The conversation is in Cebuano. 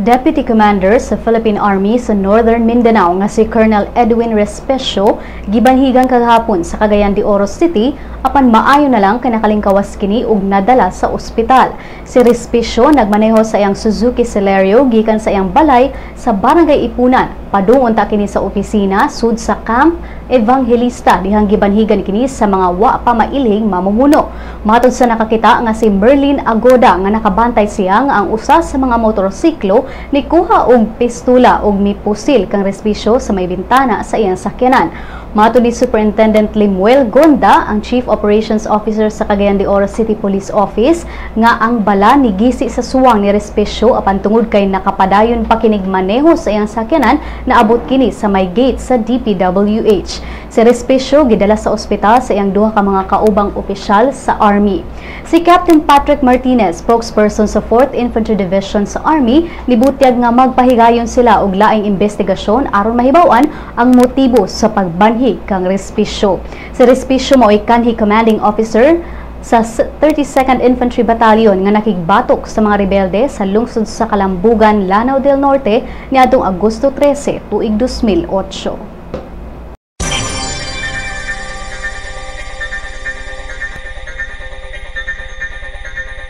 Deputy Commander sa Philippine Army sa Northern Mindanao nga si Colonel Edwin Respecio gibanhigan kagahapon sa Cagayan de Oro City, apan maayo na lang kay nakalingkawas kini ug nadala sa ospital. Si Respecio nagmaneho sa iyang Suzuki Celerio gikan sa iyang balay sa Barangay Ipunan padung unta kini sa opisina sud sa Camp Evangelista dihang gibanhigan kini sa mga wa pa mailhing mamumuno. Matod sa nakakita nga si Merlin Agoda nga nakabantay siya nga ang usa sa mga motorsiklo nikuha og pistula ug mipusil kang Respecio sa may bintana sa iyang sakyanan. Matod ni Superintendent Limuel Gonda, ang Chief Operations Officer sa Cagayan de Oro City Police Office, nga ang bala nigisi sa suwang ni Respecio, apan tungod kay nakapadayon pa kinig maneho sa iyang sakyanan, naabot kini sa may gate sa DPWH. Si Respecio gidala sa ospital sa iyang duha ka mga kaubang opisyal sa Army. Si Captain Patrick Martinez, spokesperson sa 4th Infantry Division sa Army, nibutyag nga magpahigayon sila og laing investigasyon aron mahibaw-an ang motibo sa pagbanhig kang Respecio. Si Respecio mao'y kanhi commanding officer sa 32nd Infantry Battalion nga nakigbatok sa mga rebelde sa lungsod sa Kalambugan, Lanao del Norte niadtong Agosto 13, tuig 2008.